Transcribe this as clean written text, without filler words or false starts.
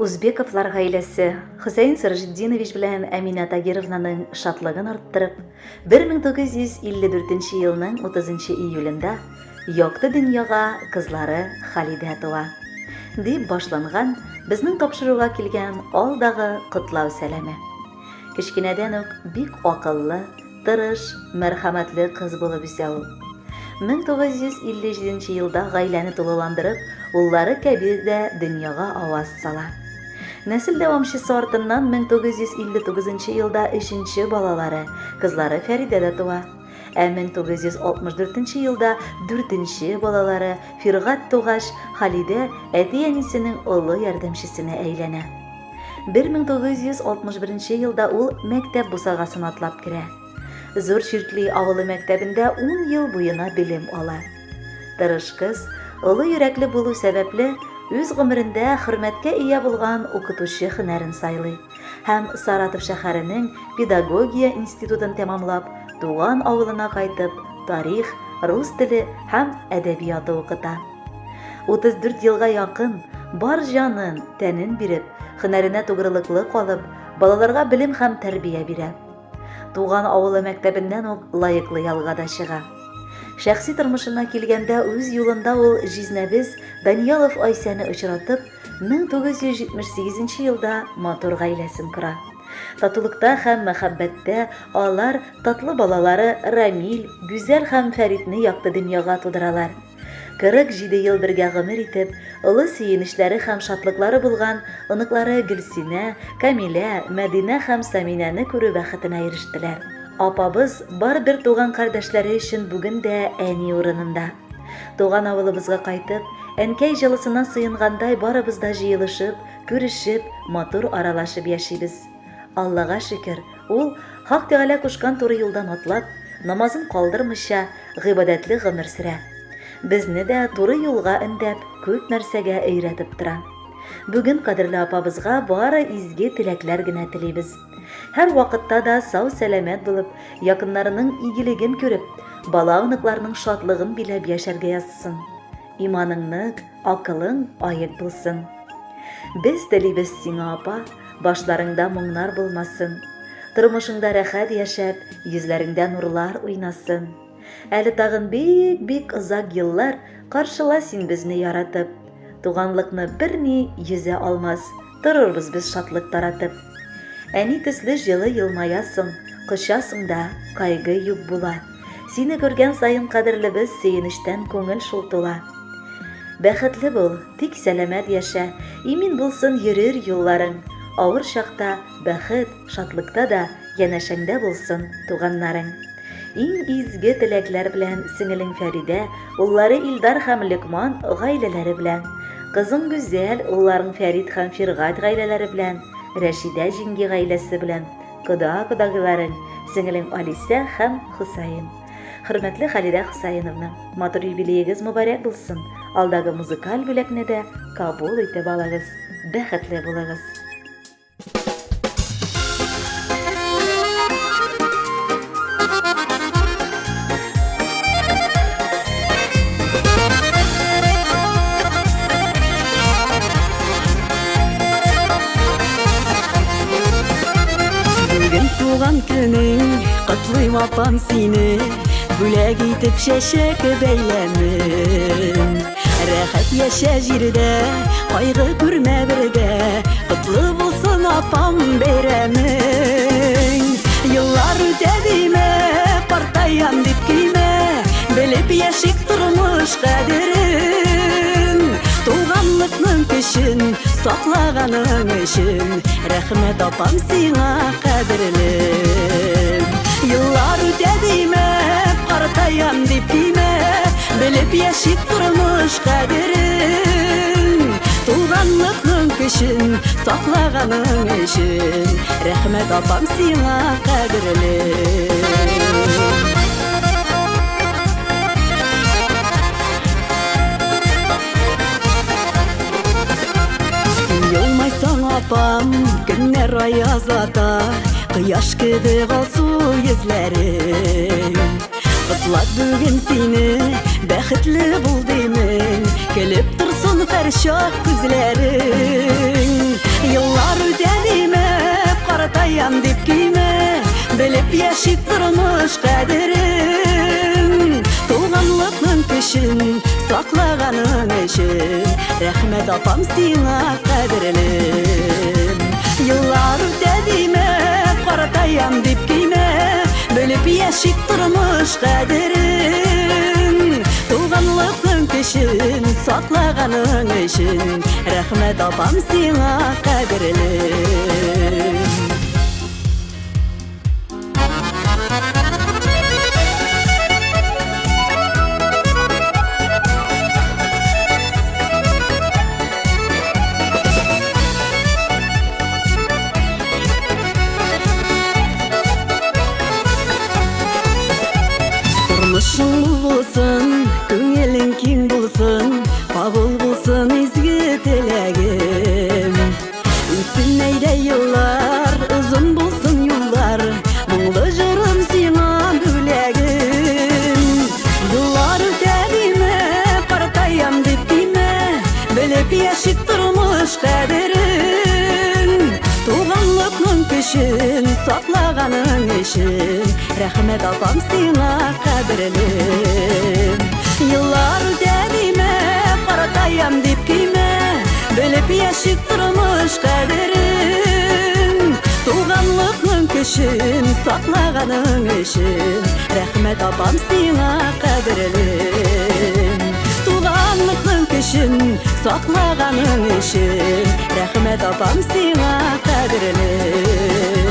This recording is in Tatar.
Узбековлар гаиләсе Хөсәен Сираҗетдинович белән Әминә Тагировнаның шатлыгын арттырып, 1954 елның 30 июлендә якты дөньяга кызлары Халидә туа. Дип башланган безнең тапшыруга килгән алдагы котлау сәламе. Кечкенәдән үк бик акыллы, Тырыш, мәрхәмәтле кыз булып үсә ул. 1957 елда гаиләне тулыландырып, уллары Кәбир дә дөньяга аваз сала. Нәсел дәвамчысы артыннан 1959 елда өченче балалары, кызлары Фәридә дә туа. Ә 1964 елда дүртенче балалары Фиргать тугач, Халидә әти-әнисенең олы ярдәмчесенә әйләнә. 1961 елда ул мәктәп бусагасын атлап керә. Зур Чиркли авылы мәктәбендә ун ел буена белем ала. Тырыш кыз, олы йөрәкле булу сәбәпле, үз гомерендә хөрмәткә ия булган укытучы һөнәрен сайлый һәм Саратов шәһәренең педагогия институтын тәмамлап, туган авылына кайтып, тарих, рус теле һәм әдәбияты укыта. 34 елга якын бар җанын, тәнен биреп, һөнәренә тугрылыклы калып, балаларга белем һәм тәрбия бирә. Туган авылы мәктәбеннән үк лаеклы ялга да чыга. Шәхси тормышына килгәндә, үз юлында ул җизнәбез Даниялов Айсәне очратып, 1978 елда матур гаиләсен кора. Татулыкта һәм мәхәббәттә алар татлы балалары Рамил, Гүзәл һәм Фәритне якты дөньяга тудыралар. 47 ел бергә гомер итеп, олы сөенечләре һәм шатлыклары булган оныклары Гөлсинә, Камилә, Мәдинә һәм Саминәне күрү бәхетенә ирештеләр. Апабыз бар бер туган кардәшләре өчен бүген дә әни урынында. Туган авылыбызга кайтып, әнкәй җылысына сыенгандай барыбыз да җыелышып, күрешеп, матур аралашып яшибез. Аллага шөкер, ул, Хак Тәгалә кушкан туры юлдан атлап, намазын калдырмыйча, гыйбадәтле гомер сөрә. Безне дә туры юлга өндәп, күп нәрсәгә өйрәтеп тора. Бүген кадерле апабызга бары изге теләкләр генә телибез. Һәрвакытта да сау-сәламәт булып, якыннарының игелеген күреп, бала-оныкларының шатлыгын биләп яшәргә язсын. Иманың нык, акылың аек булсын. Без телибез сиңа, апа, башларыңда моңнар булмасын. Тормышыңда рәхәт яшәп, йөзләреңдә нурлар уйнасын. Әле тагын бик-бик озак еллар каршыла син безне яратып. Туганлыкны берни йөзә алмас, торырбыз без шатлык таратып. Әни төсле җылы елмаясың, кочасың да, кайгы юк була. Сине күргән саен кадерлебез сөенечтән күңел шул тула. Бәхетле бул, тик сәламәт яшә, имин булсын йөрер юлларың. Авыр чакта, бәхет, шатлыкта да янәшәңдә булсын туганнарың. Иң изге теләкләр белән сеңелең Фәридә, уллары Илдар һәм Лөкман гаиләләре белән, кызың Гүзәл, улларың Фәрит һәм Фиргать гаиләләре белән, Рәшидә җиңги гаиләсе белән, Кода-кодагыйларың, сеңелең Алисә һәм Хосаин. Хөрмәтле Халидә Хосаиновна, матур юбилеегыз мөбарәк булсын! Алдагы музыкаль бүләкне дә кабул итеп алыгыз. Бәхетле булыгыз! Бүген туган көнең, котлыйм апам сине, Бүләк итеп чәчәк бәйләмен. Рәхәт яшә җирдә, кайгы күрмә бердә, Котлы булсын апам бәйрәмең. Еллар үтә димә, картаям дип көймә, Белеп яшик тормыш кадерен. Туганлыкның көчен саклаганың өчен Рәхмәт апам сиңа кадерлем. Еллар үтә димә, картаям дип көймә, Белеп яшик тормыш кадерен. Туганлыкның көчен саклаганың өчен Рәхмәт апам сиңа кадерлем. Син елмайсаң, апам, көннәр аяз ата, Кояш кебек алсу йөзләрең. Котлап бүген сине, бәхетле бул димен, Көлеп торсын һәрчак күзләрең. Еллар үтә димә, картаям дип көймә, белеп яшик тормыш кадерен. Туганлыкның көчен саклаганың өчен, рәхмәт апам сиңа кадерлем. Еллар үтә димә, картаям дип көймә, белеп яшик тормыш кадерен. Туганлыкның көчен саклаганың өчен, рәхмәт апам сиңа кадерлем. Тормышың мул булсын, күңелең киң булсын, кабул булсын изге теләгем. Үтсен әйдә еллар, озын булсын юллар, моңлы җырым сиңа бүләгем. Еллар үтә димә, картаям дип димә, белеп яшик тормыш кадерен. Туганлыкның көчен саклаганың өчен, рәхмәт апам сиңа кадерлем. Еллар үтә димә, картаям дип көймә, белеп яшик тормыш кадерен. Туганлыкның көчен саклаганың өчен, рәхмәт апам сиңа кадерлем. Туганлыкның көчен саклаганың өчен, рәхмәт апам сиңа кадерлем.